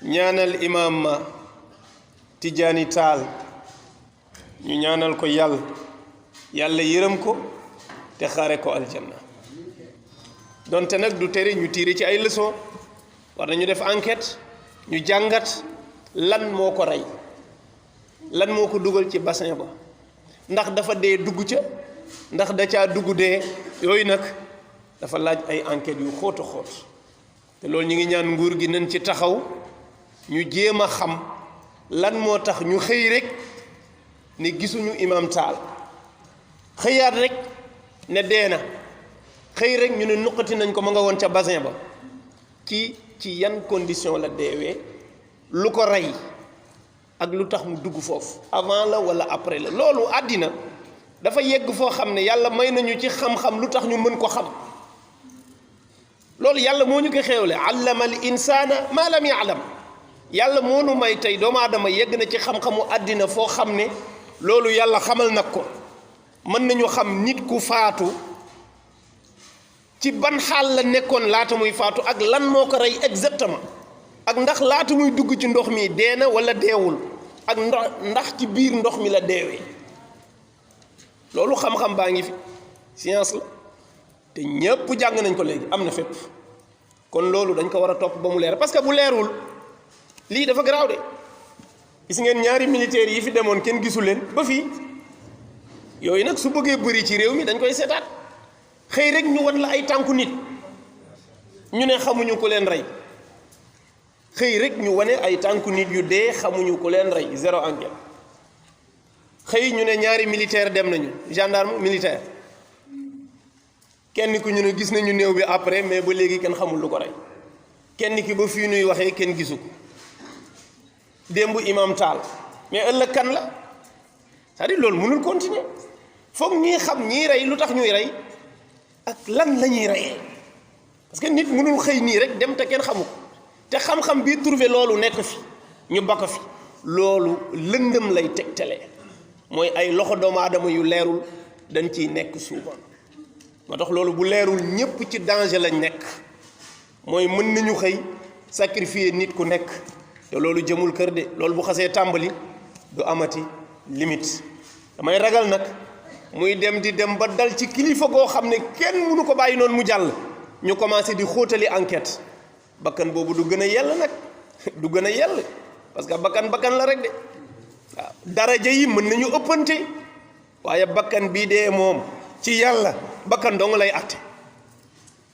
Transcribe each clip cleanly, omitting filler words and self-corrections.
ñaanal imam Tijaani Taal ñu ñaanal ko yàlla yërëm ko te xaare ko aljanna donte nag du tere ñu tiire ci ay leçon war nañu def enquête ñu jàngat lan moo ko rey lan moo ko dugal ci bassin ba ndax dafa dee dugg ca ndax da caa dugg dee yooyu nag dafa laaj ay enquêtes yu xóot a xóot te loolu ñu ngi ñaan nguur gi nañ ci taxaw ñu jéem a xam lan moo tax ñu xëy rek ne gisuñu imam Taal xëyaat rek ne dee na xëy rek ñu ne nuqati nañ ko ma nga woon ca bassin ba ci yan condition la deewee lu ko rey ak lu tax mu dugg foofu avant la wala après la loolu àddina dafa yegg foo xam ne yàlla may nañu ci xam-xam lu tax ñu mën ko xam loolu yàlla moo ñu ko xéewle allama al insana ma lam ya'lam yàlla moo nu may tey doomu aadama yegg na ci xam-xamu àddina foo xam ne loolu yàlla xamal nag ko mën nañu xam nit ku faatu ci ban xaal la nekkoon laata muy faatu ak lan moo ko rey exactement ak ndax laata muy dugg ci ndox mi dee na wala deewul ak ndax ci biir ndox mi la deewee loolu xam-xam baa ngi fi science la te ñépp jàng nañ ko léegi am na fépp kon loolu dañ ko war a topp ba mu leer parce que bu leerul lii dafa garaaw de gis ngeen ñaari militaires yi fi demoon kenn gisu leen ba fii yooyu nag su bëggee bëri ci réew mi dañ koy seetaat xëy rek ñu wan la ay tànku nit ñu ne xamuñu ko leen rey xëy rek ñu wane ay tànku nit yu dee xamuñu ko leen rey zéro enquête xëy ñu ne ñaari militaire dem nañu gendarme militaire kenn ku ñu ne gis nañu néew bi après mais ba léegi kenn xamul lu ko rey kenn ki ba fii nuy waxee kenn gisu ko démb imam Taal mais ëllëg kan la c'est-à-dire loolu mënul continuer foog ñuy xam ñiy rey lu tax ñuy rey ak lan la ñuy reyee parce que nit mënul xëy nii rek dem te kenn xamu ko te xam-xam bii trouvé loolu nekk fi ñu bakk fi loolu lëndëm lay tegtale mooy ay loxo doomu aadama yu leerul dañ ciy nekk souvent moo tax loolu bu leerul ñépp ci danger lañ nekk mooy mën nañu xëy sacrifier nit ku nekk te loolu jëmul kër de loolu bu xasee tàmbali du amati limite damay ragal nag muy dem di dem ba dal ci kilifa goo xam ne kenn mënu ko bàyyi noonu mu jàll ñu commencé di xóotali enquête bakkan boobu du gën a yell nag du gën a yell parce que bakkan la rek de waaw daraja yi mën nañu ëppante waaye bakkan bii dee moom ci yàlla bakkan dong lay atte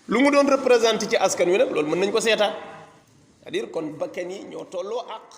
lu mu doon représenté ci askan wi nag loolu mën nañ ko seetaan c'est-à-dire kon bakkan yi ñoo tolloo ak